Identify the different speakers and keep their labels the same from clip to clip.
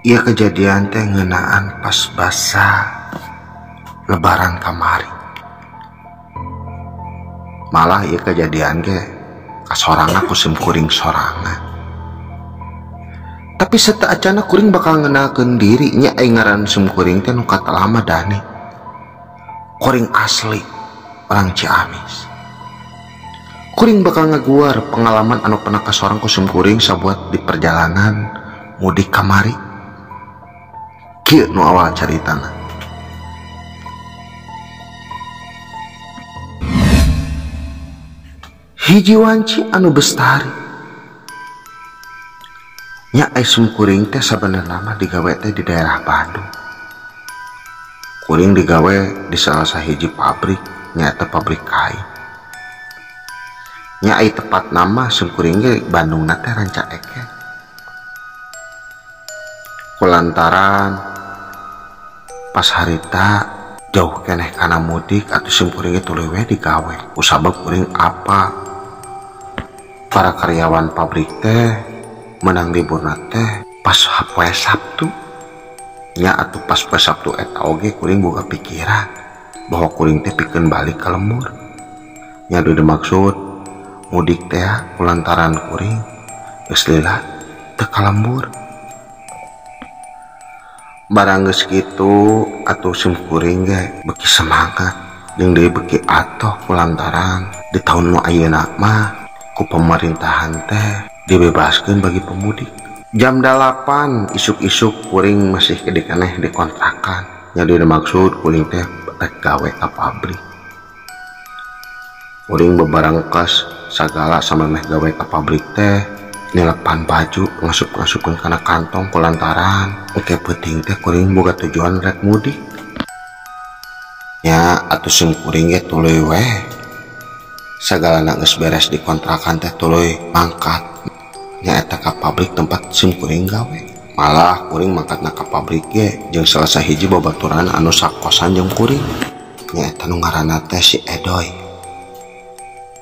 Speaker 1: Ieu kejadian teh ngeunaan pas basa lebaran kamari. Malah ieu kejadian ge kasorangna ku simkuring sorangan. Tapi setaacana kuring bakal ngenalkeun diri nya ai ngaran simkuring teh nu katalama Dani. Kuring asli orang Ciamis. Kuring bakal ngaguar pengalaman anu pernah kasorang ku simkuring sabuat di perjalanan mudik kamari. Kieu nu awal caritana. Hiji wanci anu bestari. Nya ai simkuring teh sabenerna mah digawe teh di daerah Bandung. Kuring digawe di salah sahiji pabrik, nyaeta pabrik kain. Nya ai tepat nama simkuring ge Bandungna teh Rancaekek. Kulantaran pas harita jauh keneh kana mudik atuh simkuring ge tuluy we digawe. Kusabab kuring apa para karyawan pabrik teh menang liburna teh pas poe Sabtu. Nya atuh pas poe Sabtu eta oge kuring boga pikiran bahwa kuring teh pikeun balik ka lembur. Nya anu dimaksud mudik teh kulantaran kuring geus lila teu ka lembur. Barang geus kitu atuh simkuring ge beuki semangat jeung deui beuki atoh kulantaran di tahun nu ayeuna mah ku pemerintahan teh dibebaskeun bagi pemudik. Jam 8 isuk-isuk kuring masih keneh di kontrakan. Nya dimaksud kuring teh rek gawe ka pabrik. Kuring bebarengkas sagala samemeh gawe ka pabrik teh nyelepan baju ngasup-ngasupkeun kana kantong kulantaran engke peuting teh kuring boga tujuan rek mudik. Nya atuh simkuring ge tuluy we sagalana geus beres di kontrakan teh tuluy mangkat nyaeta ka pabrik tempat simkuring gawe. Malah kuring mangkatna ka pabrik ge jeung salah sahiji babaturan anu sakosan jeung kuring, nyaeta nu ngaranna teh si Edoy.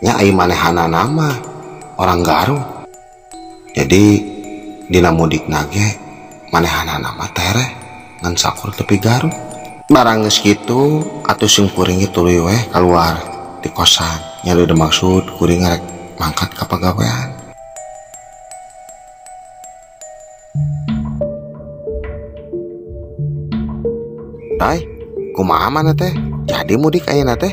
Speaker 1: Nya ai manehanana mah orang Garut. Jadi dina mudikna ge manehanana mah tereh ngan sakur tepi Garut. Barang geus kitu atuh simkuring ge tuluy we kaluar di kosan. Nya nu dimaksud kuring rek mangkat ka pagawean. Tay, kumaha mana teh? Jadi mudik ayeuna teh?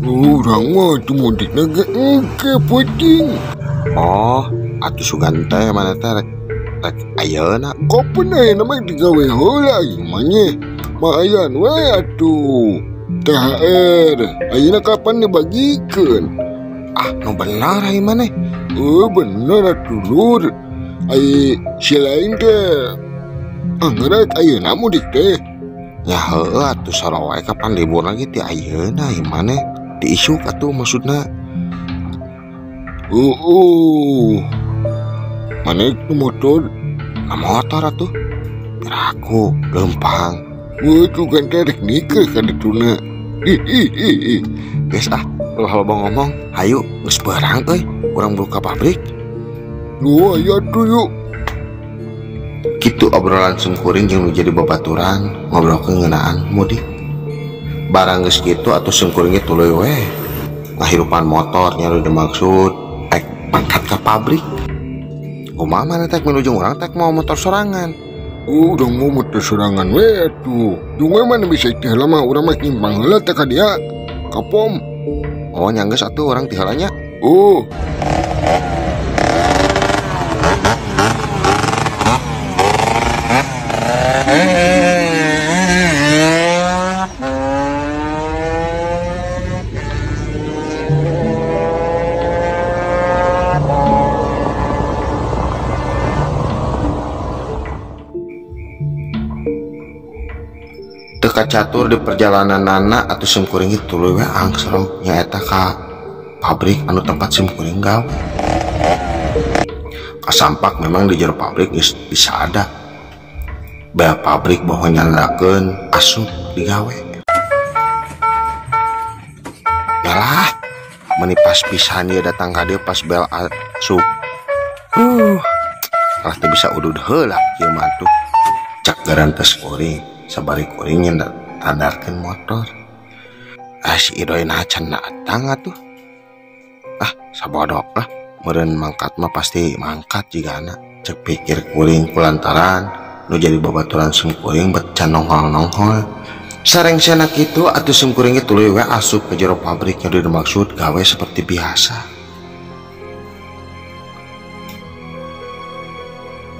Speaker 2: Urang mah teu mudikna ge engke peuting.
Speaker 1: Oh, atuh sugan teh mana teh rek ayeuna.
Speaker 2: Kapan ayeuna mah digawe heula ieu mah nya. Mayan we atuh. THR ayeuna kapan dibagikeun?
Speaker 1: Ah, nu bener ai maneh.
Speaker 2: Oh, bener atuh lur. Ai si lain teh anggerak ayeuna mudik teh.
Speaker 1: Ya heueuh atuh sarua wae kapan libur lagi ti ayeuna ieu maneh di isuk atuh maksudna.
Speaker 2: Oh. Maneh nu motor?
Speaker 1: Na motor atuh. Piraku leumpang.
Speaker 2: Weuh tuh kan teh rek nikah ka dituna. Ih.
Speaker 1: Geus ah, ulah loba ngomong, hayu geus beurang euy, urang buru ka pabrik.
Speaker 2: Duh, aya atuh yuk.
Speaker 1: Kitu obrolan simkuring jeung nu jadi babaturan ngobrolkeun ngeunaan mudik. Barang geus kitu atuh simkuring ge tuluy we ngahirupan motor nya nu dimaksud rek mangkat ka pabrik. Kumaha maneh teh menuju urang teh mau motor sorangan?
Speaker 2: Urang mau motor sorangan we atuh. Jeung we mana bisa teh lama urang mah nyimpang heula teh ka dia. Ka pom.
Speaker 1: Oh, nya geus atuh urang ti heula nya.
Speaker 2: Oh.
Speaker 1: Teu kacatur di perjalanan nana atuh simkuring ge tuluy we angsrok nyaeta ka pabrik anu tempat simkuring gawe. Kasampak memang di jero pabrik geus bisa ada. Bel pabrik bahwa nyandakeun asup digawe. Yalah, meni pas pisan ieu datang ka dieu pas bel asup. Kalah teu bisa udud heula kieu mah tuh. Garantes kuring sabari kuring nyandarkeun motor. Ah si Idoy nah can datang atuh. Ah sabodok lah meureun mangkat mah pasti mangkat jigana. Cek pikir kuring kulantaran nu jadi babaturan sim kuring bet can nongol-nongol. Sareng sena kitu atuh sim kuring ge tuluy we asup ke jero pabrik nya dimaksud gawe seperti biasa.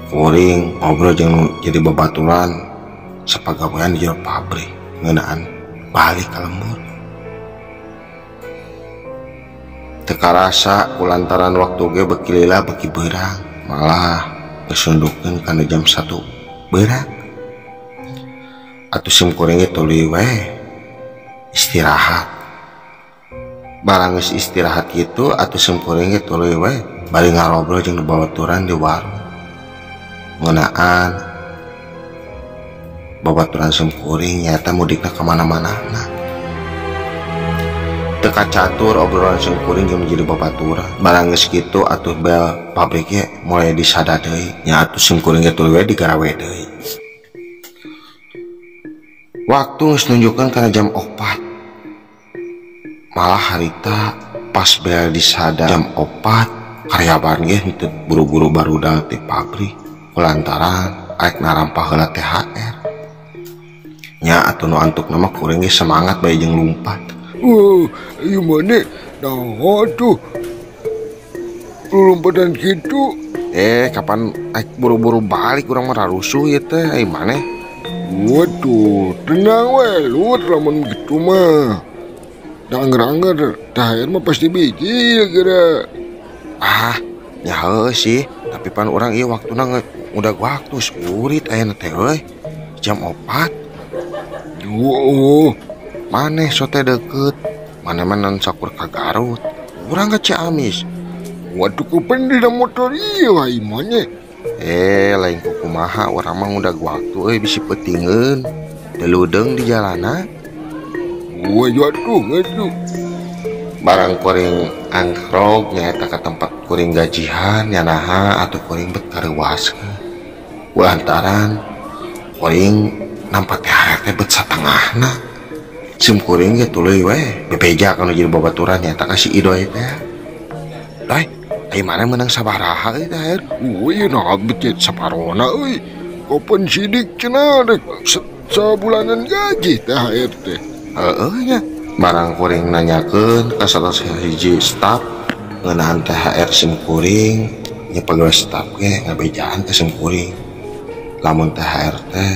Speaker 1: Kuring ngobrol jeung nu jadi babaturan sapagawean di jero pabrik ngeunaan balik ka lembur. Teu karasa kulantaran waktu ge beuki lila beuki beurang, malah geus nundukkeun kana jam 1 beurang. Atuh sim kuring ge tuluy we istirahat. Barang geus istirahat kitu atuh sim kuring ge tuluy we bari ngarobrol jeung babaturan di warung. Ngeunaan babaturan sim kuring nyaeta mudikna ka mana-mana. Teu kacatur obrolan sim kuring jeung jadi babaturan. Barang geus kitu atuh bel pabrik ge mulai disada deui. Nya atuh sim kuring ge tuluy we digarawe deui. Waktu geus nunjukkeun kana jam 4. Malah harita pas bel disada jam 4 karyawan ge henteu buru-buru barudal ti pabrik kulantaran arek narampah heula THR. Nya atuh nu antukna mah kuring ge semangat bae jeung lumpat.
Speaker 2: Ieu mane naon tuh lompatan kitu?
Speaker 1: Kapan arek buru-buru balik urang mah rarusuh ieu teh ai maneh.
Speaker 2: Waduh, tenang we lur lamun gitu mah. Da angger-angger THR mah pasti biji geura.
Speaker 1: Ah, nya heueuh sih, tapi pan urang ieu waktuna udah waktu urit ayeuna teh euy. Jam 4.
Speaker 2: Oh,
Speaker 1: maneh sote deket, maneh mah nan sakur ka Garut. Urang ka Ciamis.
Speaker 2: Waduh, kapan dina motor ieu ai maneh?
Speaker 1: Lain kumaha urang mah udah waktu euy bisi peutingeun. Deludeung di jalana.
Speaker 2: Waduh, waduh.
Speaker 1: Barang kuring angkrog nyaeta ka tempat kuring gajihan nya naha atuh kuring bet kareuwaskeun. Kulantaran kuring nampak THR teh bet satengahna. Sim kuring ge tuluy we bebeja kana jadi babaturan nyaeta ka si Idoy teh. Doy, ai maneh meunang sabaraha euy THR?
Speaker 2: Euy, nah bet saparona euy. Kapan sidik cenah rek sabulanan gaji THR teh.
Speaker 1: Heeh nya. Barang kuring nanyakeun ka salah sahiji staf ngeunaan THR sim kuring, nya pegawai staf ge ngabejaan ka sim kuring. Lamun THR teh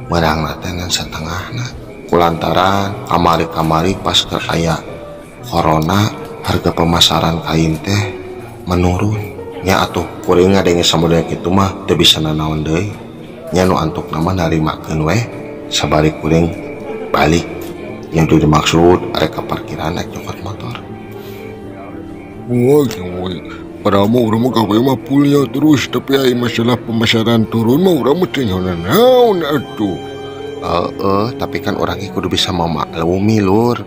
Speaker 1: meunangna teh ngan satengahna. Kulantaran kamari-kamari pas keur aya corona harga pemasaran kain teh menurun. Nya atuh kuring ngadenge samodel kitu mah teu bisa nanaon deui. Nya nu antukna mah narimakeun we sabari kuring balik. Yang dimaksud arek ka parkiran rek nyokot motor.
Speaker 2: Wah, padahal mah urang mah gawe mah fullnya terus, tapi ai masalah pemasaran turun mah urang mah teu nyaho naon atuh.
Speaker 1: Heeh, tapi kan urang ge kudu bisa memaklumi lur.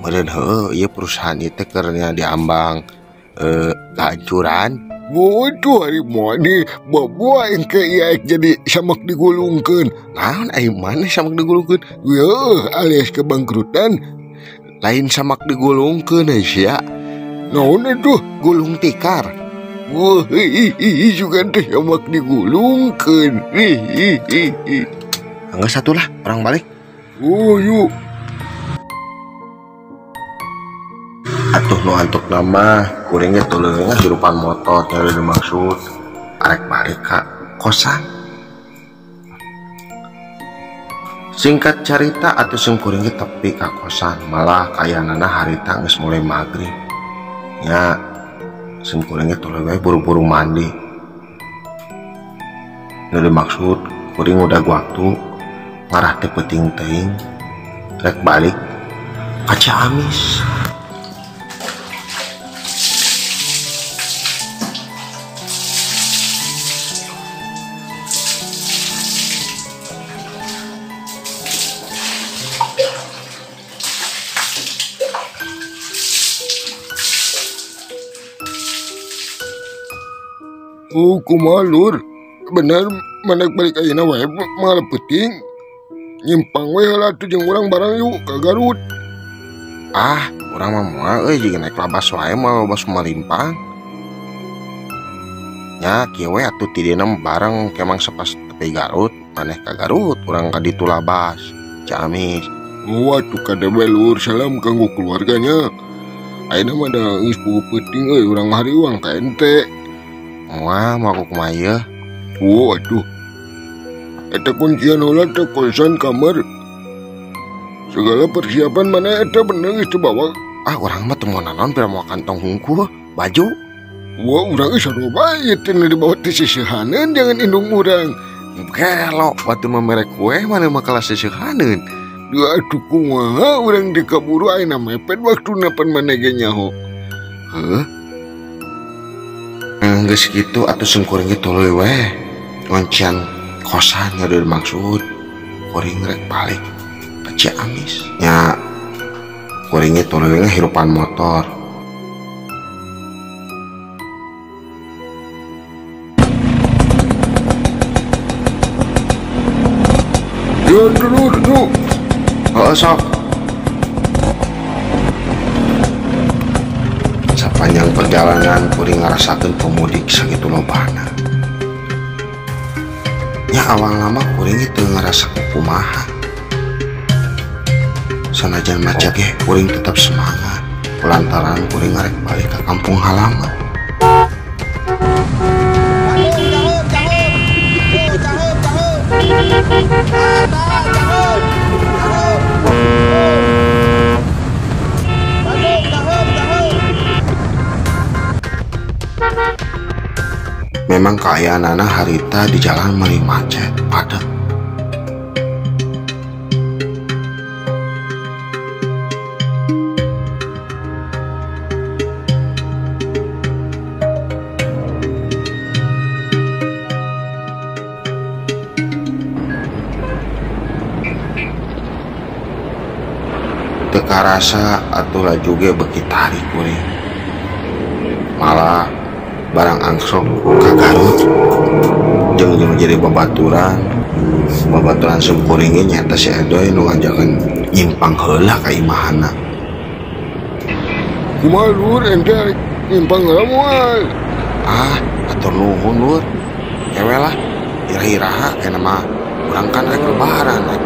Speaker 1: Meureun heueuh ieu perusahaan ieu teh keur nya diambang kehancuran.
Speaker 2: Waduh, ari maneh bawa engke ieu jadi samak digulungkeun.
Speaker 1: Naon ai maneh samak digulungkeun?
Speaker 2: Yeuh, alias kebangkrutan.
Speaker 1: Lain samak digulungkeun euy sia.
Speaker 2: Naon atuh?
Speaker 1: Gulung tikar.
Speaker 2: Wah, ih juga teh samak digulungkeun. Ih.
Speaker 1: Enggeus atuh lah, urang balik.
Speaker 2: Oh, yuk.
Speaker 1: Atuh nu antukna mah kuring ge tuluy ngahirupan motor nya dimaksud arek balik ka kosan. Singkat carita atuh sim kuring ge tepi ka kosan, malah kayanana harita geus mulai magrib. Nya sim kuring ge tuluy we buru-buru mandi. Nu dimaksud kuring udah waktu ngarah teh peuting teuing rek balik ka Ciamis.
Speaker 2: Oh, kumaha lur? Bener Mana balik ayeuna wae malah peuting. Nyimpang we heula atuh jeung urang bareng yuk ka Garut.
Speaker 1: Ah, urang mah moal euy jeung naik labas wae moal loba sumarimpang. Nya kieu we atuh ti dieuna bareng kemang sapas tepi Garut, maneh ka Garut, urang ka ditu labas Ciamis.
Speaker 2: Waduh kade we lur, salam kanggo keluarganya. Ayeuna mah da geus puguh peuting euy urang hariwang ka ente.
Speaker 1: Moal mau aku kumaha ieu?
Speaker 2: Waduh. Eta kuncian heula teh kosan kamar. Segala persiapan mana eta bener geus dibawa.
Speaker 1: Ah, urang mah teu moal nanaon pira moal kantong hungkul, baju.
Speaker 2: Wah, urang geus sarua bae teh nu dibawa teh seseuhaneun jangan indung urang.
Speaker 1: Gelo, batu mah mere kue mana mah kelas seseuhaneun.
Speaker 2: Aduh kumaha urang teh kaburu ayeuna mepet waktuna pan maneh ge nyaho.
Speaker 1: Heuh. Geus kitu atuh sungkuring ge tuluy we. Ngoncian kosan nya udah dimaksud kuring rek balik ka Ciamis. Nya kuring ge tuluy we hirupan motor.
Speaker 2: Yo dulu dulu.
Speaker 1: Heeh sok. Sapanjang perjalanan kuring ngarasakeun pemudik sakitu lobana. Nya awal lama kuring teu ngarasa kumaha. Sanajan macet ge kuring tetap semangat. Lantaran kuring ngarek balik ke kampung halaman. Memang kaayaanana harita di jalan meni macet padat. Teu karasa atuh laju ge beuki tarik kuring. Malah barang angsok ka Garut jeung jeung jadi babaturan. Babaturan simkuring ge nyaeta si Edoy nu ngajakeun nyimpang heula ka imahana.
Speaker 2: Kumaha lur ente arek nyimpang heula moal?
Speaker 1: Ah, atur nuhun lur. Ewe lah, iraha-iraha kena mah urang kan rek lebaran rek.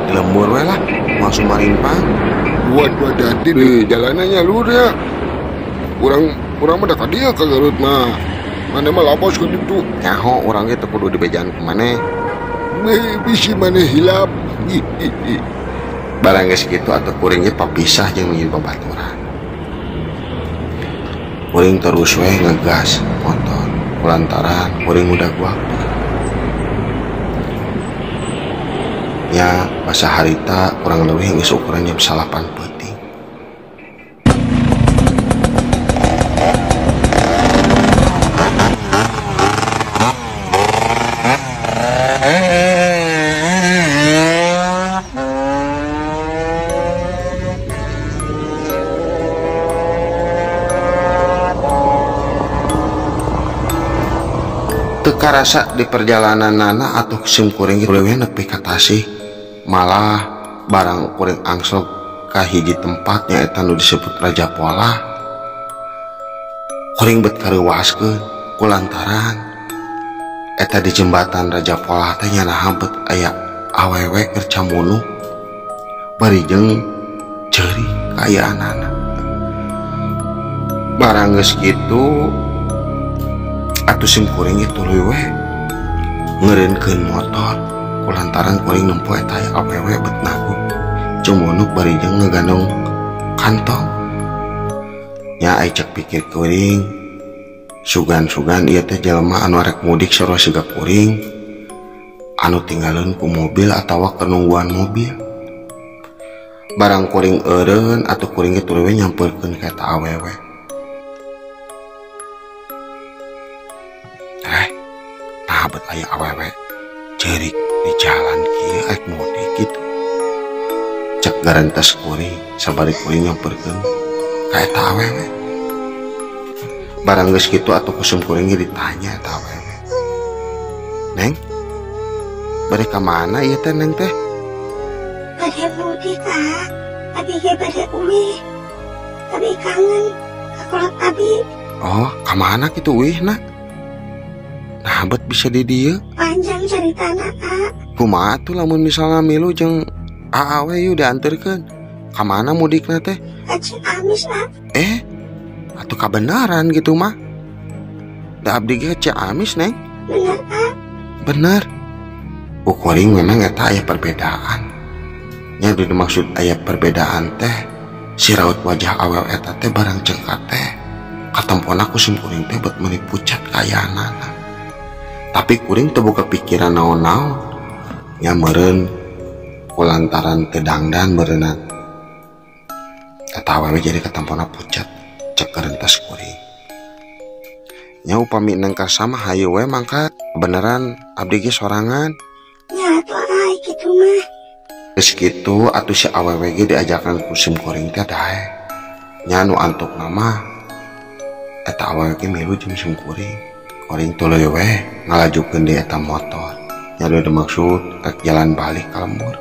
Speaker 1: Di lembur we lah, moal sumarimpang.
Speaker 2: Waduh hati-hati di jalanannya lur ya. Urang mah da ka dieu ka Garut mah. Maneh mah lapos ka ditu.
Speaker 1: Nyaho urang ge teu kudu dibejaan ku maneh.
Speaker 2: Bisi maneh hilap.
Speaker 1: Barang geus kitu atuh kuring ge papisah jeung jeung babaturan. Kuring terus we ngegas motor lantaran kuring udah waktu. Nya masa harita kurang lebih geus ukuran jam 9 peuting. Teu karasa di perjalanan nana atuh sim kuring leuwih nepi ka Tasik. Malah barang kuring angsok ka hiji tempat nyaeta nu disebut Raja Polah. Kuring bet kareuwaskeun kulantaran eta di jembatan Raja Polah teh nyanaha bet aya awewe keur camunu bari jeung ceurik kaayaanana. Barang geus kitu atuh sim kuring ge tuluy we ngeureunkeun motor kulantaran kuring nempo eta aya awewe bet naguk cumunuk bari jeung ngegandong kantong. Nya ai cek pikir kuring sugan-sugan ieu teh jelema anu arek mudik sarua siga kuring anu tinggaleun ku mobil atawa kenungguan mobil. Barang kuring eureun atuh kuring ge tuluy we nyampeurkeun ka eta awewe. Nah bet aya awewe ceurik di jalan kieu arek mudik kitu. Cek garantas kuring sabari kuring nyamperkeun ka eta awewe. Barang geus kitu atuh kusum kuring ge ditanya eta awewe. Neng, Bade ka mana ieu teh Neng teh?
Speaker 3: Bade mudik ah. Abi ge bade uih. Abi kangen ka kolot abi.
Speaker 1: Oh, ka mana kitu uihna? Nah, bet bisa di dieu.
Speaker 3: Panjang caritana, ah.
Speaker 1: Kumaha tuh lamun misalnya milu jeung aa we yeuh dianterkeun. Ka mana mudikna teh?
Speaker 3: Ka Ciamis, ah.
Speaker 1: Atuh kabenaran gitu mah. Da abdi ge Ciamis, Neng.
Speaker 3: Bener, ah.
Speaker 1: Bener. Kuring memang eta aya perbedaan. Nya dimaksud aya perbedaan teh si raut wajah awewe eta teh barang cengkat teh. Katempona ku sim kuring teh bet meuni pucat kayanana. Tapi kuring teu boga pikiran naon-naon. Nya meureun kulantaran teu dangdan meureunna. Eta awewe jadi katempona pucat cek rentas kuring. Nya upami neng kasama hayu we mangkat beneran abdi ge sorangan.
Speaker 3: Nya atuh ai kitu mah.
Speaker 1: Geus kitu atuh si awewe ge diajakan ku sim kuring teh daek. Nya nu antukna mah eta awewe ge milu jeung sim kuring. Kuring tuluy we ngalajukeun deui eta motor. Nya nu dimaksud rek jalan balik ka lembur.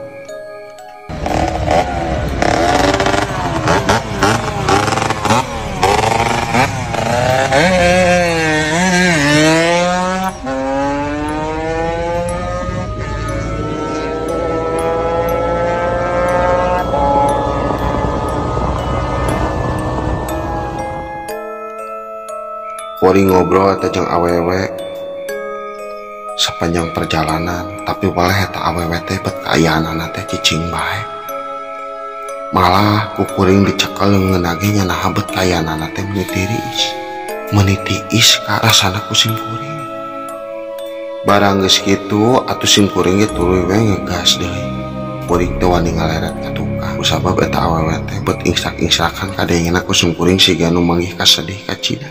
Speaker 1: Kuring ngobrol eta jeung awewe sepanjang perjalanan, tapi waleh eta awewe teh bet kaayaanana teh cicing bae. Malah ku kuring dicekel leungeunna ge nya naha bet kaayaanana teh meuni tiris. Meuni tiis ka rasana ku sim kuring. Barang geus kitu atuh sim kuring ge tuluy we ngegas deui. Kuring teh wani ngaleret ka tukang. Kusabab eta awewe teh bet ingsak-ingsakan kadengena ku sim kuring siga nu manggih kasedih kacida.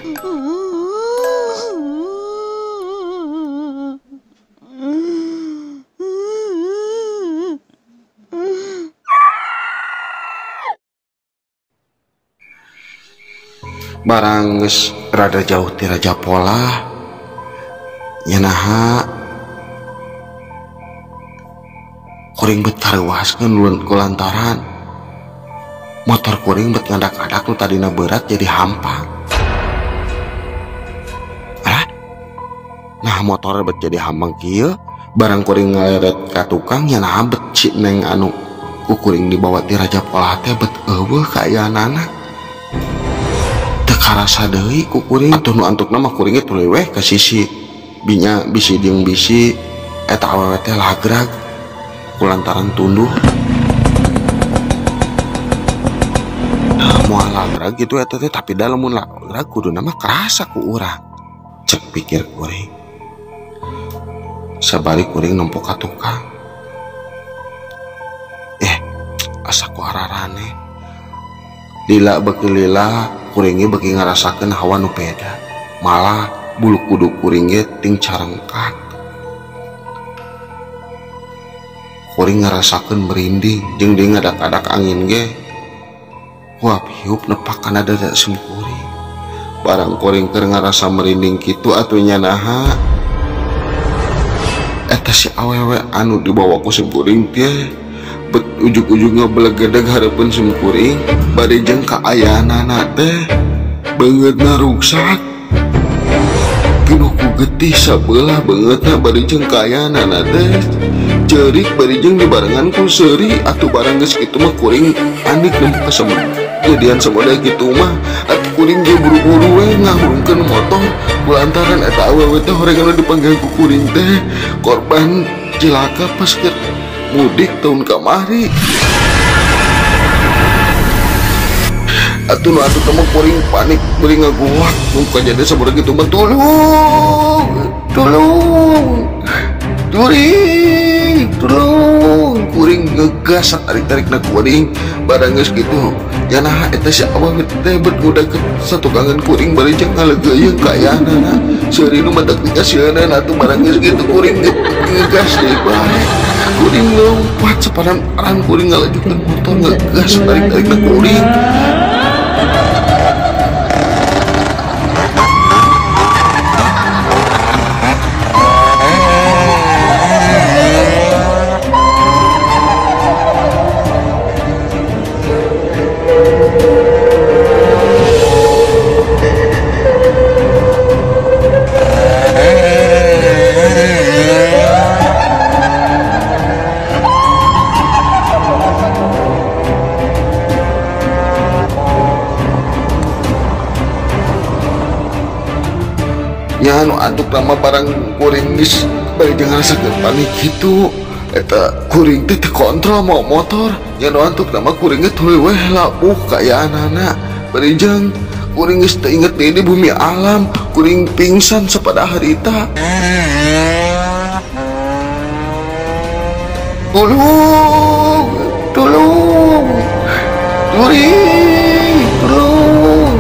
Speaker 1: Barang geus rada jauh ti Raja Polah nya naha kuring bet kareuwaskeun kulantaran motor kuring bet ngadak-adak nu tadina berat jadi hampang. Alah, nah motor bet jadi hampang kieu barang kuring ngaleret ka tukang nya naha bet si Neng anu ku kuring dibawa ti Raja Polah teh bet eueuh kaayaanana. Karasa deui ku kuring atuh nu antukna mah kuring ge tuluy weh ka sisi binya bisi jeung bisi eta awewe teh lagrag kulantaran tunduh. Nah, moal lagrag gitu eta teh tapi da lamun lagrag kuduna mah kerasa ku urang cek pikir kuring. Sabari kuring nempo ka tukang. Asa ku ararane lila beuki lila kuring ge beuki ngarasakeun hawa nu beda. Malah bulu kuduk kuring ge ting carengkat. Kuring ngarasakeun merinding jeung deui ngadak-adak angin ge huap hiup nepak kana dada sim kuring. Barang kuring keur ngarasa merinding kitu atuh nya naha eta si awewe anu dibawa ku sim kuring teh bet ujug-ujug ngabelegedeg hareupeun sim kuring bari jeung kaayaanana teh beungeutna ruksak pinuh ku getih sabelah beungeutna bari jeung kaayaanana teh ceurik bari jeung dibarengan ku seuri. Atuh barang geus kitu mah kuring panik nempo ka kejadian samoda kitu mah atuh kuring ge buru-buru we ngahurungkeun motor kulantaran eta awewe teh horengan dipanggil ku kuring teh korban cilaka pas keur mudik tahun kamari. Atuh nu atuh teh kuring panik beuling ngaguak nu kajadian saboda kitu mah tulung tulung kuring tulung kuring ngegas tarik-tarikna kuring barang geus kitu nya naha eta si awewe teh bet ngudag satukangan kuring bari jeung ngaleugeuyeung kaayaanana seuri nu matak dikasieunna atuh barang geus kitu kuring ngegas deui bae. Kuring lompat sepadan arang kuring ngalajukeun motor ngegas tarik-tarikna kuring. Nya anu antuk nama barang kuring geus bari jeung ngarasakeun panik kitu. Eta kuring teh teu kontrol mau motor. Nya nu antuk nama kuring ge tuluy weh labuh kaayaanana. Bari jeung kuring geus teu inget deui di bumi alam, kuring pingsan sapada harita. Tolong, tolong, kuring, tolong.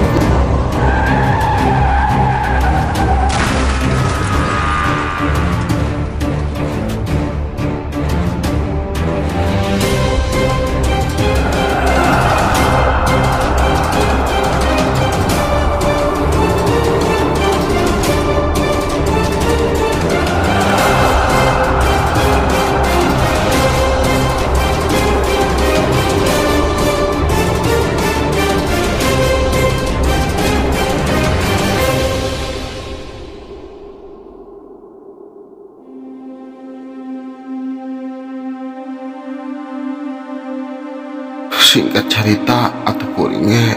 Speaker 1: Singkat cerita atau kuringnya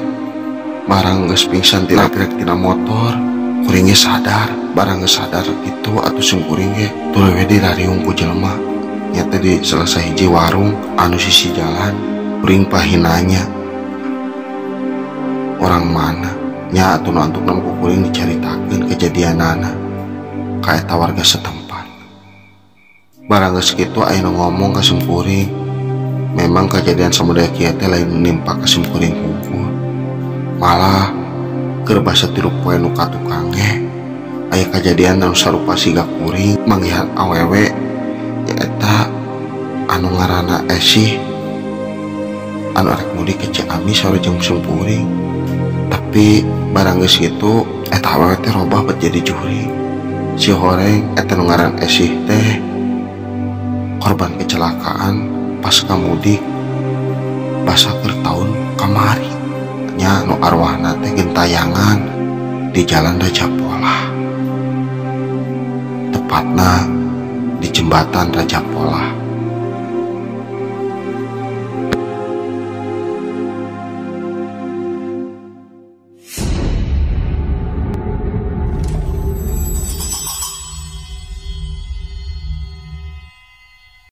Speaker 1: barang geus pingsan tina grek tina motor, kuringnya sadar, barang geus sadar itu atau sing kuringnya tuluy we dirariung ku jelema nya teh di selesai hiji warung anu sisi jalan. Kuring pahinanya orang mana nya atuh nu antukna ku kuring dicaritakeun kejadianana ka eta warga setempat. Barang geus kitu aya nu ngomong ka sim kuring, memang kejadian samudaya kieu teh lain nimpa ka sim kuring hungkul, malah keur basa 3 poe nu ka tukang ge aya kejadian anu sarupa siga kuring manggihan awewe nyaeta anu ngaranna Esih anu arek mudik ke Ciamis sareng jeung sim kuring. Tapi barang geus kitu eta awewe teh robah bet jadi jurig. Si horeng eta nu ngaran Esih teh korban kecelakaan pasca mudik basa keur tahun kamari nya nu arwahna teh gentayangan di jalan Raja Polah, tepatna di jembatan Raja Polah.